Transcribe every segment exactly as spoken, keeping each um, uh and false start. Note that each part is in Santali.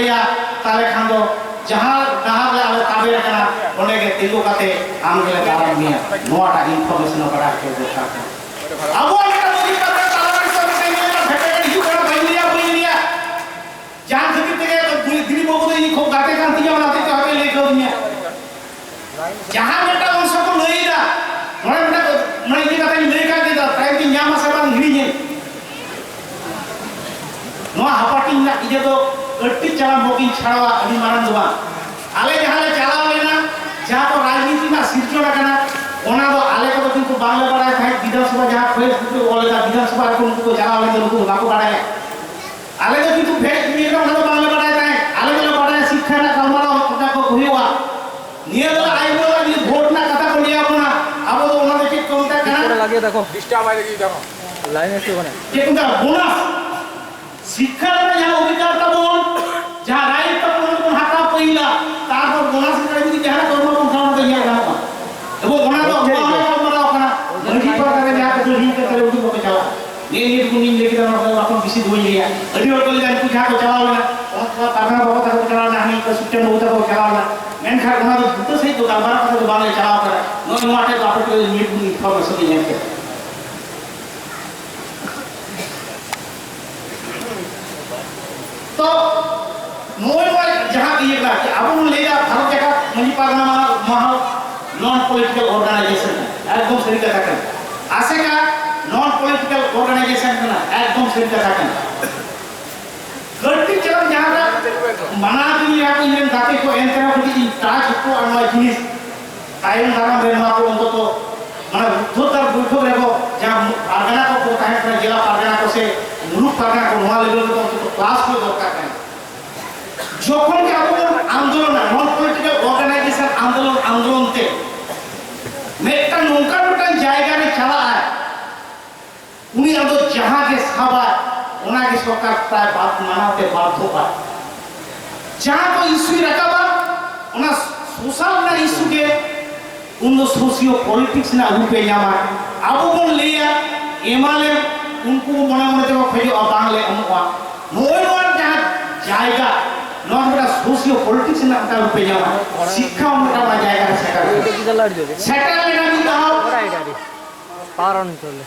ᱛᱟᱦᱞᱮ ᱠᱷᱟᱱ ᱫᱚ ᱡᱟᱦᱟᱸ ᱰᱟᱦᱟᱨ ᱨᱮ ᱟᱞᱮ ᱛᱟᱵᱮᱨ ᱟᱠᱟᱱᱟ, ᱚᱸᱰᱮ ᱜᱮ ᱛᱤᱸᱜᱩ ᱠᱟᱛᱮ ᱟᱢ ᱜᱮᱞᱮ ᱫᱟᱨᱟᱢ ᱢᱮᱭᱟ᱾ ᱱᱚᱣᱟᱴᱟᱜ information ᱦᱚᱸ ᱵᱟᱰᱟᱭ ᱦᱚᱪᱚ ᱫᱚᱨᱠᱟᱨ ᱠᱟᱱᱟ᱾ ᱟᱵᱚᱣᱟᱜ ᱢᱤᱫᱴᱟᱝ ᱢᱟᱹᱡᱷᱤ ᱯᱟᱨᱜᱟᱱᱟ ᱛᱟᱞᱟ ᱨᱮ ᱱᱤᱛᱚᱜ ᱢᱤᱫᱴᱟᱝ ᱧᱮᱞ ᱠᱟᱛᱮ ᱦᱮᱯᱮᱜᱮᱫ ᱦᱤᱡᱩᱜ ᱠᱟᱱᱟ, ᱵᱟᱹᱧ ᱞᱟᱹᱭᱟ, ᱵᱟᱹᱧ ᱞᱟᱹᱭᱟ᱾ ᱡᱟᱦᱟᱸ ᱠᱷᱟᱹᱛᱤᱨ ᱛᱮᱜᱮ ᱫᱤᱞᱤᱯ ᱵᱟᱹᱵᱩ ᱫᱚ ᱤᱧ ᱠᱷᱩᱵ ᱜᱟᱛᱮ ᱠᱟᱱ ᱛᱤᱧᱟ, ᱚᱱᱟ ᱦᱚᱛᱮᱡ ᱛᱮ ᱦᱚᱭᱛᱳ ᱞᱟᱹᱭ ᱠᱟᱣᱫᱤᱧᱟ᱾ ᱡᱟᱦᱟᱸ ᱢᱤᱫᱴᱟᱝ ᱚᱝᱥᱚ ᱠᱚ ᱞᱟᱹᱭ ᱮᱫᱟ, ᱱᱚᱰᱮ ᱢᱤᱫᱴᱟᱝ, ᱱᱚᱰᱮ ᱤᱫᱤ ᱠᱟᱛᱷᱟᱧ ᱞᱟᱹᱭ ᱠᱟᱜ ᱜᱮ, time ᱛᱤᱧ ᱧᱟᱢᱟ ᱥᱮ ᱵᱟᱝ ᱦᱤᱲᱤᱧᱟᱹᱧ᱾ ᱱᱚᱣᱟ ᱦᱟᱯᱟᱴᱤᱧ ᱨᱮᱱᱟᱜ ᱤᱭᱟᱹ ᱫᱚ ᱠᱟᱹᱴᱤᱡ ᱪᱟᱞᱟᱝ ᱵᱚᱠᱤᱧ ᱪᱷᱟᱲᱟᱣᱟ, ᱟᱹᱰᱤ ᱢᱟᱨᱟᱝ ᱫᱚ ᱵᱟᱝ᱾ ᱟᱞᱮ ᱡᱟᱦᱟᱸ ᱞᱮ ᱪᱟᱞᱟᱣ ᱞᱮᱱᱟ, ᱡᱟᱦᱟᱸ ᱠᱚ ᱨᱟᱡᱽᱱᱤᱛᱤ ᱨᱮᱱᱟᱜ ᱥᱤᱨᱡᱚᱱ ᱟᱠᱟᱱᱟ, ᱚᱱᱟ ᱫᱚ ᱟᱞᱮ ᱠᱚᱫᱚ ᱠᱤᱱᱛᱩ ᱵᱟᱝᱞᱮ ᱵᱟᱲᱟᱭ ᱛᱟᱦᱮᱸᱫ᱾ ᱵᱤᱫᱷᱟᱱ ᱥᱚᱵᱷᱟ ᱡᱟᱦᱟᱸ ᱯᱷᱮᱥᱵᱩᱠ ᱨᱮ ᱚᱞ ᱞᱮᱫᱟ, ᱵᱤᱫᱷᱟᱱ ᱥᱚᱵᱷᱟ ᱨᱮ ᱱᱩᱠᱩ ᱠᱚ ᱪᱟᱞᱟᱣ ᱞᱮᱱ ᱫᱚ, ᱱᱩᱠᱩ ᱫᱚ ᱵᱟᱠᱚ ᱵᱟᱲᱟᱭᱟ᱾ ᱟᱞᱮ ᱫᱚ ᱠᱤᱱᱛᱩ ᱵᱷᱮᱡᱽ ᱢᱤᱞ ᱨᱮ ᱚᱱᱟ ᱫᱚ ᱵᱟᱝᱞᱮ ᱵᱟᱲᱟᱭ ᱛᱟᱦᱮᱸᱫ᱾ ᱟᱞᱮ ᱫᱚᱞᱮ ᱵᱟᱲᱟᱭᱟ ᱥᱤᱠᱠᱷᱟ ᱨᱮᱱᱟᱜ ᱜᱟᱞᱢᱟᱨᱟᱣ ᱚᱱᱟ ᱠᱚ ᱦᱩᱭᱩᱜᱼᱟ᱾ ᱱᱤᱭᱟᱹ ᱫᱚ ᱟᱭ ᱵᱚᱞᱟ ᱱᱤᱭᱟᱹ ᱵᱷᱳᱴ ᱨᱮᱱᱟᱜ ᱠᱟᱛᱷᱟ ᱠᱚ ᱞᱟᱹᱭ ᱟᱵᱚᱱᱟ᱾ ᱟᱵᱚ ᱫᱚ ᱚᱱᱟ ᱫᱚ ᱪᱮᱫ ᱠᱚ ᱢᱮᱛᱟᱜ ᱠᱟᱱᱟ? ᱞᱟᱜᱮ ᱫᱮᱠᱷᱚ, ᱰᱤᱥᱴᱟᱨᱵ ᱟᱭ ᱞᱟᱹᱜᱤᱫ ᱫᱮᱠᱷᱚ᱾ ᱞᱟᱭᱤᱱ ᱮᱥᱮ ᱚᱠᱟᱱᱮ? ᱪᱮᱫ ᱠᱚ ᱢᱮᱛᱟᱜᱼᱟ? ᱵᱳᱱᱟᱥ᱾ ᱥᱤᱠᱠᱷᱟ ᱨᱮᱱᱟᱜ ᱡᱟᱦᱟᱸ ᱚᱫᱷᱤᱠᱟᱨ ᱛᱟᱵᱚᱱ, ᱡᱟᱦᱟᱸ ᱨᱟᱭᱤᱴ ᱛᱟᱵᱚᱱ, ᱚᱱᱟ ᱵᱚᱱ ᱦᱟᱛᱟᱣ ᱯᱟᱹᱦᱤᱞᱟ, ᱛᱟᱨᱯᱚᱨ ᱵᱳᱱᱟᱥ ᱨᱮ ᱡᱩᱫᱤ ᱡᱟᱦᱟᱱᱟᱜ ᱠᱚ ᱮᱢᱟ ᱵᱚᱱ ᱠᱷᱟᱱ, ᱚᱱᱟ ᱫᱚ ᱧᱮᱞ ᱜᱟᱱᱚᱜᱼᱟ᱾ ᱮᱵᱚᱝ ᱚᱱᱟ ᱫᱚ ᱴᱷᱤᱠ ᱜᱮᱭᱟ᱾ ᱵᱟᱝ ᱜᱟᱞᱢᱟᱨᱟᱣ ᱠᱟᱱᱟ᱾ ᱢᱟᱹᱡᱷᱤ ᱯᱟᱨᱜᱟᱱᱟ ᱡᱟᱦᱟᱸ ᱠᱚ ᱦᱤᱲᱤᱧ ᱠᱟᱛᱮ ᱩᱰᱩᱠ ᱵᱟᱠᱚ ᱪᱟᱞᱟᱜᱼᱟ᱾ ᱱᱤᱭᱟᱹ ᱱᱤᱭᱟᱹ ᱴᱩᱠᱩ ᱞᱤᱧ ᱞᱟᱹᱭ ᱠᱮᱫᱟ, ᱚᱱᱟ ᱠᱷᱚᱱ ᱵᱮᱥᱤ ᱫᱚ ᱵᱟᱹᱧ ᱞᱟᱹᱭᱟ᱾ ᱟᱹᱰᱤ ᱦᱚᱲ ᱠᱚ ᱞᱟᱹᱭᱫᱟ, ᱩᱱᱠᱩ ᱡᱟᱦᱟᱸ ᱠᱚ ᱪᱟᱞᱟᱣ ᱞᱮᱱᱟ, ᱚᱱᱟ ᱯᱟᱨᱜᱟᱱᱟ ᱵᱟᱵᱟ ᱛᱟᱠᱚ ᱠᱚ ᱪᱟᱞᱟᱣ ᱞᱮᱱᱟ, ᱦᱟᱹᱱᱤ ᱠᱚ ᱥᱩᱠᱪᱟᱸᱫ ᱵᱟᱹᱵᱩ ᱛᱟᱠᱚ ᱠᱚ ᱪᱟᱞᱟᱣ ᱞᱮᱱᱟ, ᱢᱮᱱᱠᱷᱟᱱ ᱚᱱᱟ ᱫᱚ ᱵᱩᱴᱟᱹ ᱥᱟᱺᱦᱤᱡ ᱫᱚ ᱜᱟᱞᱢᱟᱨᱟᱣ ᱠᱟᱛᱮ ᱫᱚ ᱵᱟᱝᱞᱮ ᱪᱟᱞᱟᱣ ᱠᱟᱱᱟ᱾ ᱱᱚᱜᱼᱚᱭ ᱱᱚᱣᱟ ᱴᱷᱮᱡ ᱫᱚ ᱟᱯᱮ ᱴᱷᱮᱱ ᱢᱤᱫ information ᱤᱧ ᱮᱢ ᱠᱮᱫᱟ᱾ ᱛᱚ ᱱᱚᱜᱼᱚᱭ ᱱᱚᱣᱟ ᱡᱟᱦᱟᱸ ᱤᱭᱟᱹ ᱠᱟᱱᱟ, ᱡᱮ ᱟᱵᱚ ᱵᱚᱱ ᱞᱟᱹᱭᱫᱟ ᱵᱷᱟᱨᱚᱛ ᱡᱟᱠᱟᱛ ᱢᱟᱹᱡᱷᱤ ᱯᱟᱨᱜᱟᱱᱟ ᱢᱟᱦᱟ, ᱢᱟᱦᱟ non political organization ᱠᱟᱱᱟ, ᱮᱠᱫᱚᱢ ᱥᱟᱹᱨᱤ ᱠᱟᱛᱷᱟ ᱠᱟᱱᱟ᱾ ᱟᱥᱮᱠᱟ non political organization ᱠᱟᱱᱟ, ᱮᱠᱫᱚᱢ ᱥᱟᱹᱨᱤ ᱠᱟᱛᱷᱟ ᱠᱟᱱᱟ᱾ ᱠᱟᱹᱴᱤᱡ ᱪᱟᱞᱟᱝ ᱡᱟᱦᱟᱸ ᱢᱟᱱᱟ ᱫᱤᱧ ᱨᱮᱦᱚᱸ ᱤᱧ ᱨᱮᱱ ᱜᱟᱛᱮ ᱠᱚ, ᱮᱱᱛᱮ ᱨᱮᱦᱚᱸ ᱠᱟᱹᱴᱤᱡ ᱤᱧ touch ᱦᱚᱪᱚᱣᱟᱜᱼᱟ ᱱᱚᱣᱟ ᱡᱤᱱᱤᱥ᱾ ᱛᱟᱭᱚᱢ ᱫᱟᱨᱟᱢ ᱨᱮ ᱱᱚᱣᱟ ᱠᱚ ᱚᱱᱛᱚᱛᱚ ᱢᱟᱱᱮ ᱩᱫᱽᱫᱷᱟᱨ ᱵᱳᱭᱴᱷᱚᱠ ᱨᱮ ᱡᱟᱦᱟᱸ ᱯᱟᱨᱜᱟᱱᱟ ᱠᱚ ᱠᱚ ᱛᱟᱦᱮᱸ ᱠᱟᱱᱟ, ᱡᱮᱞᱟ ᱯᱟᱨᱜᱟᱱᱟ ᱠᱚ ᱥᱮ ᱢᱩᱞᱩᱠ ᱯᱟᱨᱜᱟᱱᱟ ᱠᱚ, ᱱᱚᱣᱟ level ᱨᱮ ᱚᱱᱛᱚᱛᱚ class ᱦᱩᱭ ᱫᱚᱨᱠᱟᱨ ᱠᱟᱱᱟ᱾ ᱡᱚᱠᱷᱚᱱ ᱜᱮ ᱟᱵᱚ ᱵᱚᱱ ᱟᱱᱫᱳᱞᱚᱱᱟ, non political organization ᱟᱱᱫᱳᱞᱚᱱ, ᱟᱱᱫᱳᱞᱚᱱ ᱛᱮ ᱢᱤᱫᱴᱟᱝ ᱱᱚᱝᱠᱟᱱ ᱢᱤᱫᱴᱟᱝ ᱡᱟᱭᱜᱟ ᱨᱮ ᱪᱟᱞᱟᱜᱼᱟᱭ, ᱩᱱᱤ ᱟᱫᱚ ᱡᱟᱦᱟᱸ ᱜᱮ ᱥᱟᱵᱟᱭ, ᱚᱱᱟ ᱜᱮ ᱥᱚᱨᱠᱟᱨ ᱯᱨᱟᱭ ᱵᱟᱫ ᱢᱟᱱᱟᱣ ᱛᱮ ᱵᱟᱫᱷᱚᱜᱼᱟ᱾ ᱡᱟᱦᱟᱸ ᱠᱚ ᱤᱥᱩᱭ ᱨᱟᱠᱟᱵᱟ, ᱚᱱᱟ ᱥᱳᱥᱟᱞ ᱨᱮᱱᱟᱜ ᱤᱥᱩ ᱜᱮ ᱩᱱ ᱫᱚ ᱥᱳᱥᱤᱭᱳ ᱯᱚᱞᱤᱴᱤᱠᱥ ᱨᱮᱱᱟᱜ ᱨᱩᱯ ᱮ ᱧᱟᱢᱟ᱾ ᱟᱵᱚ ᱵᱚᱱ ᱞᱟᱹᱭᱟ ᱮᱢᱟᱞᱮᱢ, ᱩᱱᱠᱩ ᱢᱚᱱᱮ ᱢᱚᱱᱮ ᱛᱮᱠᱚ ᱠᱷᱚᱡᱚᱜᱼᱟ, ᱵᱟᱝᱞᱮ ᱮᱢᱚᱜᱼᱟ᱾ ᱱᱚᱜᱼᱚᱭ ᱱᱚᱣᱟ ᱡᱟᱦᱟᱸ ᱡᱟᱭᱜᱟ, ᱱᱚᱣᱟ ᱢᱤᱫᱴᱟᱝ ᱥᱳᱥᱤᱭᱳ ᱯᱚᱞᱤᱴᱤᱠᱥ ᱨᱮᱱᱟᱜ ᱢᱤᱫᱴᱟᱝ ᱨᱩᱯᱮ ᱧᱟᱢᱟ᱾ ᱥᱤᱠᱠᱷᱟ ᱦᱚᱸ ᱢᱤᱫᱴᱟᱝ ᱚᱱᱟ ᱡᱟᱭᱜᱟ ᱨᱮ ᱥᱮᱴᱮᱨ ᱞᱮᱱᱟ᱾ ᱥᱮᱴᱮᱨ ᱞᱮᱱᱟ ᱢᱤᱫ ᱫᱷᱟᱣ,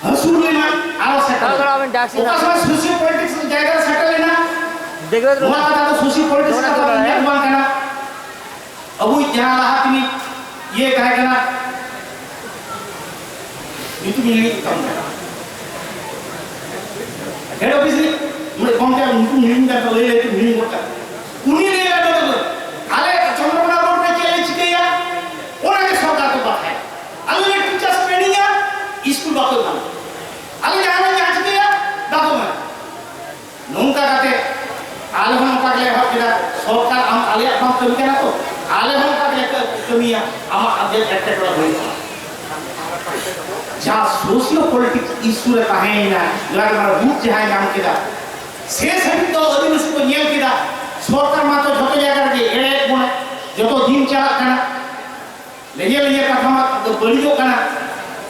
ᱦᱟᱹᱥᱩᱨ ᱞᱮᱱᱟ, ᱟᱨᱚ ᱥᱮᱴᱮᱨ ᱞᱮᱱᱟ᱾ ᱚᱠᱟ ᱥᱚᱢᱚᱭ ᱥᱳᱥᱤᱭᱳ ᱯᱚᱞᱤᱴᱤᱠᱥ ᱡᱟᱭᱜᱟ ᱨᱮ ᱥᱮᱴᱮᱨ ᱞᱮᱱᱟ, ᱱᱚᱣᱟ ᱠᱟᱛᱷᱟ ᱫᱚ ᱥᱳᱥᱤᱭᱳ ᱯᱚᱞᱤᱴᱤᱠᱥ ᱨᱮᱱᱟᱜ ᱫᱚ ᱩᱭᱦᱟᱹᱨ ᱵᱟᱝ ᱠᱟᱱᱟ᱾ ᱟᱵᱚᱭᱤᱡ ᱡᱟᱦᱟᱸ ᱞᱟᱦᱟ ᱛᱮᱱᱤᱡ ᱤᱭᱟᱹ ᱛᱟᱦᱮᱸ ᱠᱟᱱᱟ, ᱧᱩᱛᱩᱢ ᱤᱧ ᱦᱤᱲᱤᱧ ᱠᱮᱫ ᱛᱟᱢᱟ᱾ ᱦᱮᱰ ᱚᱯᱷᱤᱥ ᱨᱤᱱᱤᱡ ᱢᱤᱫ ᱜᱚᱢᱠᱮ, ᱧᱩᱛᱩᱢ ᱦᱤᱲᱤᱧ ᱠᱟᱱ ᱛᱟᱢᱟ, ᱞᱟᱹᱭ ᱞᱟᱹᱭ ᱛᱮ ᱦᱤᱲᱤᱧ ᱜᱚᱫ ᱠᱟᱜ᱾ ᱩᱱᱤ ᱞᱟᱹᱭ ᱞᱮᱫᱟ, ᱟᱞᱮ ᱪᱚᱱᱫᱨᱚᱠᱳᱱᱟ ᱨᱳᱰ ᱨᱮ ᱪᱮᱫ ᱞᱮ ᱪᱤᱠᱟᱹᱭᱟ, ᱚᱱᱟ ᱜᱮ ᱥᱚᱨᱠᱟᱨ ᱠᱚ ᱵᱟᱫᱷᱟᱭᱟ᱾ ᱟᱞᱮ ᱞᱮ ᱴᱤᱪᱟᱨᱥ ᱴᱨᱮᱱᱤᱝᱟ, ᱥᱠᱩᱞ ᱵᱟᱠᱚ ᱮᱢᱟ ᱞᱮᱭᱟ᱾ ᱟᱞᱮ ᱡᱟᱦᱟᱸ ᱞᱮ ᱡᱟᱦᱟᱸ ᱪᱤᱠᱟᱹᱭᱟ, ᱵᱟᱠᱚ ᱮᱢᱟ ᱞᱮᱭᱟ᱾ ᱱᱚᱝᱠᱟ ᱠᱟᱛᱮ ᱟᱞᱮ ᱦᱚᱸ ᱱᱚᱝᱠᱟ ᱜᱮᱞᱮ ᱮᱦᱚᱵ ᱠᱮᱫᱟ᱾ ᱥᱚᱨᱠᱟᱨ ᱟᱢ ᱟᱞᱮᱭᱟᱜ ᱵᱟᱢ ᱠᱟᱹᱢᱤ ᱠᱟᱱᱟ ᱛᱚ, ᱟᱞᱮ ᱦᱚᱸ ᱱᱚᱝᱠᱟ ᱜᱮᱞᱮ ᱠᱟᱹᱢᱤᱭᱟ, ᱟᱢᱟᱜ ᱟᱨᱡᱟᱣ ᱮᱴᱠᱮᱴᱚᱬᱮ ᱦᱩᱭᱩᱜᱼᱟ᱾ ᱡᱟᱦᱟᱸ ᱥᱳᱥᱤᱭᱳ ᱯᱚᱞᱤᱴᱤᱠᱥ ᱤᱥᱩ ᱨᱮ ᱛᱟᱦᱮᱸᱭᱮᱱᱟ, ᱡᱟᱦᱟᱸ ᱨᱮ ᱨᱩᱯ ᱡᱟᱦᱟᱸᱭ ᱧᱟᱢ ᱠᱮᱫᱟ, ᱥᱮ ᱦᱟᱹᱵᱤᱡ ᱫᱚ ᱟᱹᱫᱤᱵᱟᱹᱥᱤ ᱠᱚ ᱧᱮᱞ ᱠᱮᱫᱟ, ᱥᱚᱨᱠᱟᱨ ᱢᱟᱛᱚ ᱡᱷᱚᱛᱚ ᱡᱟᱭᱜᱟ ᱨᱮᱜᱮ ᱮᱲᱮᱭᱮᱫ ᱵᱚᱱᱟ, ᱡᱚᱛᱚ ᱫᱤᱱ ᱪᱟᱞᱟᱜ ᱠᱟᱱᱟ᱾ ᱞᱮᱧᱮ ᱞᱮᱧᱮ ᱠᱟᱛᱷᱟ ᱢᱟ ᱵᱟᱹᱲᱤᱡᱚᱜ ᱠᱟᱱᱟ᱾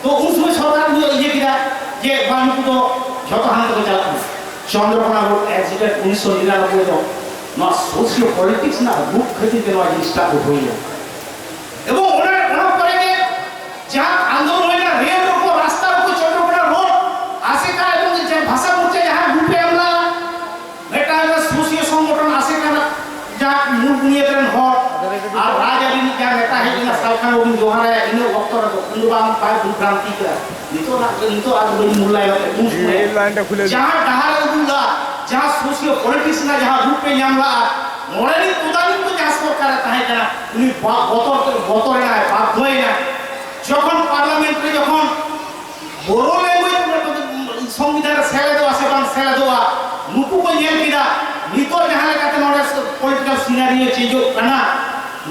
ᱛᱚ ᱩᱱ ᱥᱚᱢᱚᱭ ᱥᱚᱨᱠᱟᱨ ᱩᱱᱤ ᱤᱭᱟᱹ ᱠᱮᱫᱟ ᱡᱮ ᱵᱟᱝ, ᱱᱩᱠᱩ ᱫᱚ ᱡᱷᱚᱛᱚ ᱦᱟᱱᱛᱮ ᱠᱚ ᱪᱟᱞᱟᱜ ᱠᱟᱱᱟ᱾ ᱪᱚᱱᱫᱨᱚᱠᱳᱱᱟ ᱨᱳᱰ ᱮᱠᱥᱤᱰᱮᱱᱴ ᱩᱱᱤᱥᱥᱚ ᱱᱤᱨᱟᱱᱚᱵᱵᱳᱭ ᱫᱚ ᱱᱚᱣᱟ ᱥᱳᱥᱤᱭᱳ ᱯᱚᱞᱤᱴᱤᱠᱥ ᱨᱮᱱᱟᱜ ᱨᱩᱯ ᱠᱷᱟᱹᱛᱤᱨ ᱛᱮ ᱱᱚᱣᱟ ᱡᱤᱱᱤᱥᱴᱟᱜ ᱫᱚ ᱦᱩᱭᱱᱟ᱾ ᱮᱵᱚᱝ ᱚᱱᱟ, ᱚᱱᱟ ᱯᱚᱨᱮ ᱜᱮ ᱡᱟᱦᱟᱸ ᱟᱱᱫᱳᱞᱚᱱ ᱦᱩᱭᱱᱟ, ᱨᱮᱞ ᱨᱳᱠᱳ, ᱨᱟᱥᱛᱟ ᱨᱳᱠᱳ, ᱪᱚᱱᱫᱨᱚᱠᱳᱱᱟ ᱨᱳᱰ, ᱟᱥᱮᱠᱟ ᱮᱵᱚᱝ ᱡᱟᱦᱟᱸ ᱵᱷᱟᱥᱟ ᱢᱳᱨᱪᱟ ᱡᱟᱦᱟᱸ ᱜᱨᱩᱯ ᱮ ᱮᱢ ᱞᱮᱫᱟ, ᱢᱤᱫᱴᱟᱝ ᱥᱳᱥᱤᱭᱳ ᱥᱚᱝᱜᱚᱴᱷᱚᱱ ᱟᱥᱮᱠᱟ ᱨᱮᱱᱟᱜ ᱡᱟᱦᱟᱸ ᱢᱩᱞ ᱵᱩᱱᱤᱭᱟᱹᱫ ᱨᱮᱱ ᱦᱚᱲ ᱟᱨ ᱨᱟᱡᱽᱟᱹᱨᱤ ᱨᱤᱱᱤᱡ ᱡᱟᱦᱟᱸ ᱱᱮᱛᱟ ᱦᱮᱡ ᱮᱱᱟ, ᱥᱟᱞᱠᱷᱟᱱ ᱵᱟᱵᱩᱧ ᱡᱚᱦᱟᱨᱟᱭᱟ, ᱤᱱᱟᱹ ᱚᱠᱛᱚ ᱨᱮᱫᱚ ᱩᱱ ᱫᱚ ᱵᱟᱝ, ᱵᱟᱭ ᱵᱷᱩᱞ ᱵᱷᱨᱟᱱᱛᱤ ᱠᱮᱫᱟ᱾ ᱱᱤᱛᱚᱜ ᱱᱟᱜ, ᱱᱤᱛᱚᱜ ᱟᱨ ᱵᱟᱹᱧ ᱢᱩᱞᱞᱟᱭ ᱠᱟᱛᱮ ᱩᱱ ᱥᱚᱢᱚᱭ ᱡᱟᱦᱟᱸ ᱰᱟᱦᱟᱨ ᱮ ᱩᱫᱩᱜ ᱞᱟᱜᱼᱟ, ᱡᱟᱦᱟᱸ ᱥᱳᱥᱤᱭᱳ ᱯᱚᱞᱤᱴᱤᱠᱥ ᱨᱮᱱᱟᱜ ᱡᱟᱦᱟᱸ ᱨᱩᱯ ᱮ ᱧᱟᱢ ᱞᱟᱜᱼᱟ, ᱢᱚᱬᱮ ᱨᱤᱱ ᱛᱚᱫᱟᱱᱤ ᱠᱚ ᱡᱟᱦᱟᱸ ᱥᱚᱨᱠᱟᱨ ᱮ ᱛᱟᱦᱮᱸ ᱠᱟᱱᱟ, ᱩᱱᱤ ᱵᱟ-, ᱵᱚᱛᱚᱨ ᱛᱮ, ᱵᱚᱛᱚᱨ ᱮᱱᱟᱭ, ᱵᱟᱫᱽᱫᱷᱚ ᱮᱱᱟᱭ᱾ ᱡᱚᱠᱷᱚᱱ ᱯᱟᱨᱞᱟᱢᱮᱱᱴ ᱨᱮ ᱡᱚᱠᱷᱚᱱ ᱵᱳᱨᱳ ᱞᱮᱝᱜᱩᱭᱮᱡᱽ ᱥᱚᱝᱵᱤᱫᱷᱟᱱ ᱨᱮ ᱥᱮᱞᱮᱫᱚᱜᱼᱟ ᱥᱮ ᱵᱟᱝ ᱥᱮᱞᱮᱫᱚᱜᱼᱟ, ᱱᱩᱠᱩ ᱠᱚ ᱧᱮᱞ ᱠᱮᱫᱟ, ᱱᱤᱛᱚᱜ ᱡᱟᱦᱟᱸ ᱞᱮᱠᱟᱛᱮ ᱱᱚᱰᱮ ᱯᱚᱞᱤᱴᱤᱠᱟᱞ ᱥᱤᱱᱟᱨᱤᱭᱳ ᱪᱮᱧᱡᱚᱜ ᱠᱟᱱᱟ,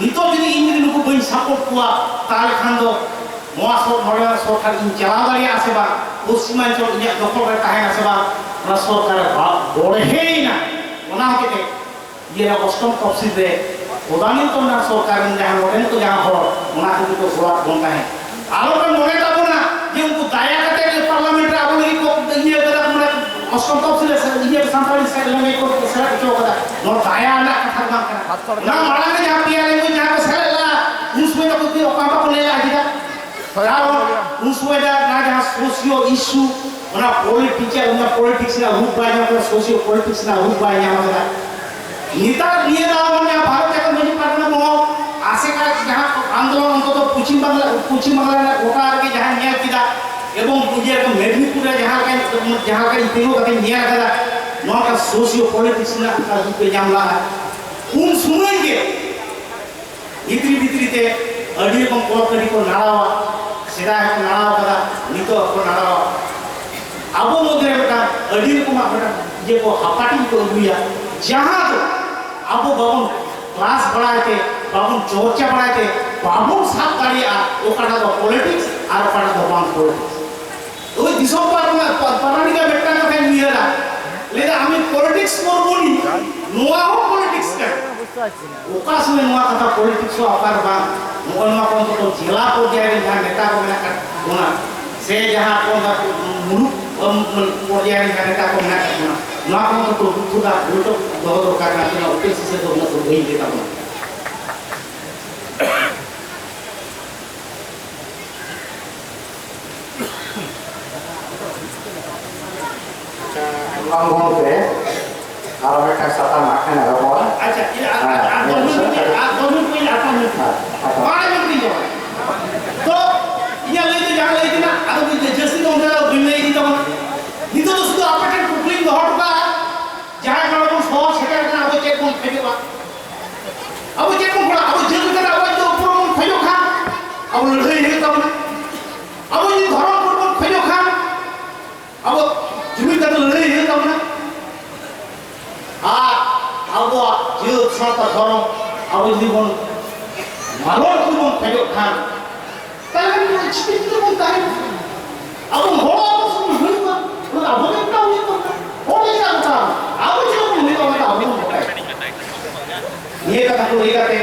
ᱱᱤᱛᱚᱜ ᱡᱩᱫᱤ ᱤᱧ ᱡᱩᱫᱤ ᱱᱩᱠᱩ ᱵᱟᱹᱧ ᱥᱟᱯᱳᱨᱴ ᱠᱚᱣᱟ, ᱛᱟᱦᱚᱞᱮ ᱠᱷᱟᱱ ᱫᱚ ᱱᱚᱣᱟ ᱥᱚ-, ᱱᱚᱰᱮᱱᱟᱜ ᱥᱚᱨᱠᱟᱨ ᱤᱧ ᱪᱟᱞᱟᱣ ᱫᱟᱲᱮᱭᱟᱜᱼᱟ ᱥᱮ ᱵᱟᱝ, ᱯᱚᱥᱪᱤᱢᱟᱧᱪᱚᱞ ᱤᱧᱟᱹᱜ ᱫᱚᱠᱷᱚᱞ ᱨᱮ ᱛᱟᱦᱮᱱᱟ ᱥᱮ ᱵᱟᱝ, ᱚᱱᱟ ᱥᱚᱨᱠᱟᱨ ᱮ ᱵᱟ-, ᱵᱚᱲᱦᱮᱭᱮᱱᱟ᱾ ᱚᱱᱟ ᱦᱚᱛᱮᱡ ᱛᱮ ᱤᱭᱟᱹ ᱨᱮ ᱚᱥᱴᱚᱢ ᱛᱚᱯᱥᱤᱞ ᱨᱮ ᱛᱚᱫᱟᱱᱤᱛᱚ ᱨᱮᱱᱟᱜ ᱥᱚᱨᱠᱟᱨ ᱨᱮᱱ ᱡᱟᱦᱟᱸ ᱱᱚᱰᱮᱱ ᱠᱚ ᱡᱟᱦᱟᱸ ᱦᱚᱲ, ᱚᱱᱟ ᱠᱚᱜᱮ ᱠᱚ ᱜᱚᱲᱟᱜ ᱵᱚᱱ ᱛᱟᱦᱮᱸᱫ᱾ ᱟᱞᱚ ᱯᱮ ᱢᱚᱱᱮ ᱛᱟᱵᱚᱱᱟ ᱡᱮ ᱩᱱᱠᱩ ᱫᱟᱭᱟ ᱠᱟᱛᱮ ᱜᱮ ᱯᱟᱨᱞᱟᱢᱮᱱᱴ ᱨᱮ ᱟᱵᱚ ᱞᱟᱹᱜᱤᱫ ᱠᱚ ᱤᱭᱟᱹ ᱠᱟᱫᱟ, ᱢᱟᱱᱮ ᱚᱥᱴᱚᱢ ᱛᱚᱯᱥᱤᱞ ᱨᱮ ᱥᱮ-, ᱤᱭᱟᱹ ᱥᱟᱱᱛᱟᱲᱤ ᱥᱮ ᱞᱮᱸᱜᱮᱡ ᱠᱚ ᱥᱮᱞᱮᱫ ᱦᱚᱪᱚ ᱠᱟᱫᱟ᱾ ᱱᱚᱣᱟ ᱫᱟᱭᱟ ᱨᱮᱱᱟᱜ ᱠᱟᱛᱷᱟ ᱫᱚ ᱵᱟᱝ᱾ ᱚᱱᱟ ᱢᱟᱲᱟᱝ ᱨᱮ ᱡᱟᱦᱟᱸ ᱯᱮᱭᱟ ᱞᱮᱝᱜᱩᱭᱮᱡᱽ ᱡᱟᱦᱟᱸ ᱠᱚ ᱥᱮᱞᱮᱫ ᱞᱮᱫᱟ, ᱩᱱ ᱥᱚᱢᱚᱭ ᱫᱚ ᱚᱠᱚᱭ ᱦᱚᱸ ᱵᱟᱠᱚ ᱞᱟᱹᱭ ᱞᱮᱫᱟ ᱪᱮᱫᱟᱜ? ᱠᱟᱨᱚᱱ ᱩᱱ ᱥᱚᱢᱚᱭ ᱫᱚ ᱚᱱᱟ ᱡᱟᱦᱟᱸ ᱥᱳᱥᱤᱭᱳ ᱤᱥᱩ, ᱚᱱᱟ ᱯᱚᱞᱤᱴᱤᱠᱟᱞ, ᱚᱱᱟ ᱯᱚᱞᱤᱴᱤᱠᱥ ᱨᱮᱱᱟᱜ ᱨᱩᱯ ᱵᱟᱭ ᱧᱟᱢ ᱠᱟᱫᱟ, ᱥᱳᱥᱤᱭᱳ ᱯᱚᱞᱤᱴᱤᱠᱥ ᱨᱮᱱᱟᱜ ᱨᱩᱯ ᱵᱟᱭ ᱧᱟᱢ ᱠᱟᱫᱟ᱾ ᱱᱮᱛᱟᱨ ᱱᱤᱭᱟᱹ ᱫᱷᱟᱣ ᱢᱟᱱᱮ ᱵᱷᱟᱨᱚᱛ ᱡᱟᱠᱟᱛ ᱢᱟᱹᱡᱷᱤ ᱯᱟᱨᱜᱟᱱᱟ ᱢᱚᱦᱚᱞ ᱟᱥᱮᱠᱟ ᱡᱟᱦᱟᱸ ᱟᱱᱫᱳᱞᱚᱱ ᱚᱱᱛᱚᱛᱚ ᱯᱚᱪᱷᱤᱢ ᱵᱟᱝᱞᱟ, ᱯᱚᱪᱷᱤᱢ ᱵᱟᱝᱞᱟ ᱨᱮᱱᱟᱜ ᱜᱚᱴᱟ ᱨᱮᱜᱮ ᱡᱟᱦᱟᱸᱧ ᱧᱮᱞ ᱠᱮᱫᱟ, ᱮᱵᱚᱝ ᱤᱭᱟᱹ ᱢᱮᱫᱽᱱᱤᱯᱩᱨ ᱨᱮ ᱡᱟᱦᱟᱸ ᱞᱮᱠᱟᱧ, ᱡᱟᱦᱟᱸ ᱞᱮᱠᱟᱧ ᱛᱤᱸᱜᱩ ᱠᱟᱛᱮᱧ ᱧᱮᱞ ᱠᱟᱫᱟ, ᱱᱚᱣᱟ ᱥᱳᱥᱤᱭᱳ ᱯᱚᱞᱤᱴᱤᱠᱥ ᱨᱮᱱᱟᱜ ᱚᱠᱟ ᱨᱩᱯ ᱮ ᱧᱟᱢ ᱞᱟᱜᱼᱟ, ᱩᱱ ᱥᱚᱢᱚᱭ ᱜᱮ ᱵᱷᱤᱛᱨᱤ ᱵᱷᱤᱛᱨᱤ ᱛᱮ ᱟᱹᱰᱤ ᱨᱚᱠᱚᱢ ᱯᱚᱨᱚᱵᱽ ᱯᱟᱹᱞᱤ ᱠᱚ ᱱᱟᱲᱟᱣᱟ, ᱥᱮᱫᱟᱭ ᱦᱚᱸᱠᱚ ᱱᱟᱲᱟᱣ ᱠᱟᱫᱟ, ᱱᱤᱛᱚᱜ ᱦᱚᱸᱠᱚ ᱱᱟᱲᱟᱣᱟ᱾ ᱟᱵᱚ ᱢᱚᱫᱽᱫᱷᱮ ᱨᱮ ᱢᱤᱫᱴᱟᱝ ᱟᱹᱰᱤ ᱨᱚᱠᱚᱢᱟᱜ ᱢᱤᱫᱴᱟᱝ ᱤᱭᱟᱹ ᱠᱚ ᱦᱟᱯᱟᱴᱤᱧ ᱠᱚ ᱟᱹᱜᱩᱭᱟ, ᱡᱟᱦᱟᱸ ᱫᱚ ᱟᱵᱚ ᱵᱟᱵᱚᱱ ᱠᱞᱟᱥ ᱵᱟᱲᱟᱭ ᱛᱮ, ᱵᱟᱵᱚᱱ ᱪᱚᱨᱪᱟ ᱵᱟᱲᱟᱭ ᱛᱮ, ᱵᱟᱵᱚᱱ ᱥᱟᱵ ᱫᱟᱲᱮᱭᱟᱜᱼᱟ ᱚᱠᱟᱴᱟᱜ ᱫᱚ ᱯᱚᱞᱤᱴᱤᱠᱥ ᱟᱨ ᱚᱠᱟᱴᱟᱜ ᱫᱚ ᱵᱟᱝ ᱯᱚᱞᱤᱴᱤᱠᱥ᱾ ᱳᱭ ᱫᱤᱥᱚᱢ ᱯᱟᱨᱜᱟᱱᱟ, ᱯᱟ-, ᱯᱟᱨᱟᱱᱤᱠ ᱟᱜ ᱢᱤᱫᱴᱟᱝ ᱠᱟᱛᱷᱟᱧ ᱩᱭᱦᱟᱹᱨᱟ, ᱞᱟᱹᱭᱫᱟ, "ᱟᱢ ᱯᱚᱞᱤᱴᱤᱠᱥ ᱠᱚᱨᱵᱚᱱ, ᱱᱚᱣᱟ ᱦᱚᱸ ᱯᱚᱞᱤᱴᱤᱠᱥ ᱠᱟᱱᱟ, ᱚᱠᱟ ᱥᱚᱢᱚᱭ ᱱᱚᱣᱟ ᱠᱟᱛᱷᱟ ᱯᱚᱞᱤᱴᱤᱠᱥ ᱦᱚᱸ ᱚᱠᱟ ᱨᱮ ᱵᱟᱝ?" ᱱᱚᱜᱼᱚᱭ ᱱᱚᱣᱟ ᱠᱚ ᱚᱱᱛᱚᱛᱚ ᱡᱮᱞᱟ ᱯᱚᱨᱡᱟᱭ ᱨᱮ ᱡᱟᱦᱟᱸ ᱱᱮᱛᱟ ᱠᱚ ᱢᱮᱱᱟᱜ ᱟᱠᱟᱫ ᱵᱚᱱᱟ, ᱥᱮ ᱡᱟᱦᱟᱸ ᱠᱚ ᱚᱱᱟ ᱢᱩᱞᱩᱠ, ᱟᱢ, ᱯᱚᱨᱡᱟᱭ ᱨᱮ ᱡᱟᱦᱟᱸ ᱱᱮᱛᱟ ᱠᱚ ᱢᱮᱱᱟᱜ ᱟᱠᱟᱫ ᱵᱚᱱᱟ, ᱱᱚᱣᱟ ᱠᱚ ᱚᱱᱛᱚᱛᱚ ᱫᱩᱠᱷ ᱫᱚ ᱵᱚᱭᱴᱷᱚᱠ ᱫᱚᱦᱚ ᱫᱚᱨᱠᱟᱨ ᱠᱟᱱᱟ, ᱛᱤᱱᱟᱹᱜ ᱩᱯᱮᱞ ᱥᱤᱥᱟᱹ ᱫᱚ ᱩᱱᱟᱹᱜ ᱫᱚ ᱵᱟᱹᱧ ᱞᱟᱹᱭ ᱛᱟᱵᱚᱱᱟ᱾ ᱟᱪᱪᱷᱟ, ᱮᱢᱞᱟᱝ ᱜᱚᱢᱠᱮ, ᱟᱨᱚ ᱢᱤᱫᱴᱟᱝ ᱥᱟᱛᱟᱢ ᱦᱟᱸᱜ ᱠᱷᱟᱱ ᱮᱦᱚᱵᱚᱜᱼᱟ᱾ ᱟᱪᱪᱷᱟ, ᱤᱭᱟᱹ, ᱟᱨ, ᱦᱮᱸ, ᱟᱨ ᱫᱚᱥ ᱢᱤᱱᱤᱴ, ᱦᱮᱸ, ᱟᱨ ᱫᱚᱥ ᱢᱤᱱᱤᱴ ᱠᱚ ᱤᱧ ᱟᱨ ᱯᱟᱸᱪ ᱢᱤᱱᱤᱴ᱾ ᱦᱮᱸ, ᱦᱮᱸ᱾ ᱵᱟᱨᱚ ᱢᱤᱱᱤᱴ ᱤᱧ ᱡᱚᱢᱟ᱾ ᱛᱚ, ᱤᱧᱟᱹᱜ ᱞᱟᱹᱭ ᱫᱚ ᱡᱟᱦᱟᱸ ᱞᱟᱹᱭ ᱛᱮᱱᱟᱜ, ᱟᱫᱚ ᱡᱟᱹᱥᱛᱤ ᱫᱚ ᱚᱱᱠᱟ ᱫᱚ ᱵᱟᱹᱧ ᱞᱟᱹᱭ ᱤᱫᱤ ᱛᱟᱵᱚᱱᱟ᱾ ᱱᱤᱛᱚᱜ ᱫᱚ ᱥᱩᱫᱷᱩ ᱟᱯᱮ ᱴᱷᱮᱱ ᱠᱩᱠᱞᱤᱧ ᱫᱚᱦᱚ ᱦᱚᱴᱚ ᱠᱟᱜᱼᱟ, ᱡᱟᱦᱟᱸᱭ ᱠᱚ ᱵᱚᱱ ᱥᱚᱦᱚᱨ ᱥᱮᱴᱮᱨ ᱠᱟᱱᱟ, ᱟᱵᱚ ᱪᱮᱫ ᱵᱚᱱ ᱠᱷᱚᱡᱚᱜᱼᱟ? ᱟᱵᱚ ᱪᱮᱫ ᱵᱚᱱ ᱠᱷᱚᱡᱚᱜᱼᱟ? ᱟᱵᱚ ᱡᱟᱹᱛ ᱞᱮᱠᱟᱛᱮ ᱟᱵᱚᱣᱟᱜ ᱡᱩᱫᱤ ᱩᱯᱨᱩᱢ ᱵᱚᱱ ᱠᱷᱚᱡᱚᱜ ᱠᱷᱟᱱ, ᱟᱵᱚ ᱞᱟᱹᱲᱦᱟᱹᱭ ᱦᱩᱭᱩᱜ ᱛᱟᱵᱚᱱᱟ᱾ ᱟᱵᱚ ᱡᱩᱫᱤ ᱫᱷᱚᱨᱚᱢ ᱠᱳᱰ ᱵᱚᱱ ᱠᱷᱚᱡᱚᱜ ᱠᱷᱟᱱ, ᱟᱵᱚ ᱡᱩᱢᱤᱫ ᱠᱟᱛᱮ ᱞᱟᱹᱲᱦᱟᱹᱭ ᱦᱩᱭᱩᱜ ᱛᱟᱵᱚᱱᱟ᱾ ᱟᱨ ᱟᱵᱚᱣᱟᱜ ᱡᱟᱹᱛ, ᱥᱟᱶᱛᱟ, ᱫᱷᱚᱨᱚᱢ ᱟᱵᱚ ᱡᱩᱫᱤ ᱵᱚᱱ ᱢᱟᱞᱚᱴ ᱡᱩᱫᱤ ᱵᱚᱱ ᱠᱷᱚᱡᱚᱜ ᱠᱷᱟᱱ, ᱛᱟᱦᱞᱮ ᱱᱚᱣᱟ ᱪᱤᱠᱟᱹ ᱛᱮᱵᱚᱱ ᱛᱟᱦᱮᱱᱟ? ᱟᱵᱚ ᱦᱚᱲ ᱟᱵᱚ ᱥᱚᱢᱟᱡᱽ ᱦᱩᱭᱩᱜᱼᱟ, ᱚᱱᱟ ᱟᱵᱚ ᱜᱮ ᱜᱚᱴᱟ ᱦᱩᱭᱩᱜ ᱛᱟᱵᱚᱱᱟ᱾ ᱦᱚᱲ ᱜᱮ ᱪᱮᱫᱟᱜ ᱜᱚᱴᱟ? ᱟᱵᱚ ᱪᱮᱫ ᱵᱚᱱ ᱦᱩᱭᱩᱜᱼᱟ, ᱚᱱᱟ ᱫᱚ ᱟᱵᱚ ᱵᱚᱱ ᱜᱚᱴᱟᱭᱟ᱾ ᱱᱤᱭᱟᱹ ᱠᱟᱛᱷᱟ ᱠᱚ ᱞᱟᱹᱭ ᱠᱟᱛᱮ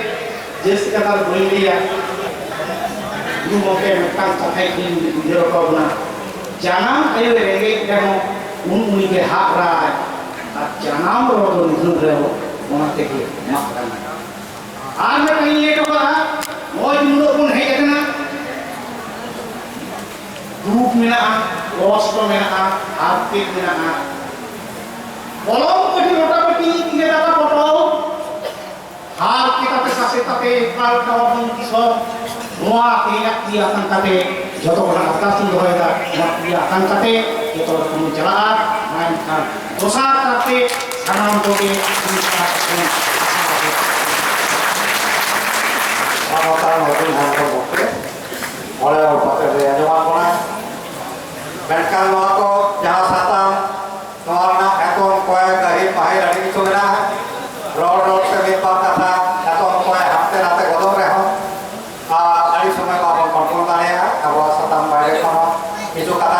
ᱡᱟᱹᱥᱛᱤ ᱠᱟᱛᱷᱟ ᱫᱚ ᱵᱟᱹᱧ ᱞᱟᱹᱭᱟ᱾ ᱜᱩᱨᱩ ᱜᱚᱢᱠᱮ ᱢᱤᱫᱴᱟᱝ ᱠᱟᱛᱷᱟᱭ ᱠᱩᱞᱤ ᱩᱭᱦᱟᱹᱨ ᱟᱠᱟᱫ ᱵᱚᱱᱟ, "ᱡᱟᱱᱟᱢ ᱟᱭᱳᱭ ᱨᱮᱸᱜᱮᱡ ᱨᱮᱦᱚᱸ ᱩᱱ ᱩᱱᱤᱜᱮ ᱦᱟᱜ ᱨᱟᱭ, ᱟᱨ ᱡᱟᱱᱟᱢ ᱨᱚᱲ ᱫᱚ ᱱᱤᱫᱷᱟᱹᱱ ᱨᱮᱦᱚᱸ ᱚᱱᱟ ᱛᱮᱜᱮ ᱮᱢᱟᱜ ᱠᱟᱱᱟ᱾ ᱟᱨ ᱢᱤᱫᱴᱟᱝ ᱤᱧ ᱞᱟᱹᱭ ᱦᱚᱴᱚ ᱠᱟᱜᱼᱟ, ᱱᱚᱜᱼᱚᱭ ᱡᱮ ᱱᱩᱱᱟᱹᱜ ᱵᱚᱱ ᱦᱮᱡ ᱟᱠᱟᱱᱟ, ᱫᱩᱠ ᱢᱮᱱᱟᱜᱼᱟ, ᱠᱚᱥᱴᱚ ᱢᱮᱱᱟᱜᱼᱟ, ᱦᱟᱨᱠᱮᱛ ᱢᱮᱱᱟᱜᱼᱟ, ᱠᱚᱞᱚᱢ ᱠᱟᱹᱴᱤᱡ ᱞᱚᱴᱟ ᱵᱟᱹᱴᱤ ᱛᱤᱨᱮ ᱫᱟᱠᱟ ᱯᱚᱴᱚᱞ, ᱦᱟᱨᱠᱮᱛ ᱟᱛᱮ ᱥᱟᱥᱮᱛ ᱟᱛᱮ ᱮᱠᱟᱞ ᱠᱟᱣᱟ ᱵᱚᱱ ᱫᱤᱥᱚᱢ᱾ ᱱᱚᱣᱟ ᱛᱮᱦᱮᱧᱟᱜ ᱛᱤ ᱟᱛᱟᱝ ᱠᱟᱛᱮ ᱡᱚᱛᱚ ᱠᱚ ᱟᱨᱫᱟᱥ ᱤᱧ ᱫᱚᱦᱚᱭᱮᱫᱟ, ᱱᱚᱣᱟ ᱛᱤ ᱟᱛᱟᱝ ᱠᱟᱛᱮ ᱡᱚᱛᱚ ᱦᱚᱲ ᱵᱚᱱ ᱪᱟᱞᱟᱜᱼᱟ᱾ ᱢᱮᱱᱠᱷᱟᱱ ᱫᱚᱥᱟᱨ ᱠᱟᱨᱛᱮ ᱥᱟᱱᱟᱢ ᱠᱚᱜᱮ ᱢᱤᱫ ᱥᱟᱶ ᱛᱮᱵᱚᱱ ᱟᱥᱟ ᱠᱟᱛᱮ ᱢᱟᱱᱚᱛᱟᱱ ᱟᱹᱛᱩ ᱦᱚᱲ ᱠᱚ ᱜᱚᱢᱠᱮ ᱢᱚᱬᱮ ᱦᱚᱲ ᱠᱟᱛᱮ ᱞᱟᱹᱭ ᱟᱸᱡᱚᱢᱟᱫ ᱵᱚᱱᱟ᱾ ᱢᱮᱱᱠᱷᱟᱱ ᱱᱚᱣᱟ ᱠᱚ ᱡᱟᱦᱟᱸ ᱥᱟᱛᱟᱢ, ᱱᱚᱣᱟ ᱨᱮᱱᱟᱜ ᱮᱛᱚᱢ ᱠᱚᱭ ᱜᱟᱹᱦᱤᱨ ᱯᱟᱹᱦᱤᱨ ᱟᱹᱰᱤ ᱠᱤᱪᱷᱩ ᱢᱮᱱᱟᱜᱼᱟ᱾ ᱨᱚᱲ ᱨᱚᱲ ᱛᱮ ᱢᱤᱫ ᱵᱟᱨ ᱠᱟᱛᱷᱟ ᱮᱛᱚᱢ ᱠᱚᱭ ᱦᱟᱱᱛᱮ ᱱᱟᱛᱮ ᱜᱚᱫᱚᱜ ᱨᱮᱦᱚᱸ, ᱟᱨ ᱟᱹᱰᱤ ᱥᱚᱢᱚᱭ ᱵᱟᱵᱚᱱ ᱠᱚᱱᱴᱨᱳᱞ ᱫᱟᱲᱮᱭᱟᱜᱼᱟ᱾ ᱟᱵᱚᱣᱟᱜ ᱥᱟᱛᱟᱢ ᱵᱟᱭᱨᱮ ᱠᱷᱚᱱ ᱦᱚᱸ ᱠᱤᱪᱷᱩ ᱠᱟᱛᱷᱟ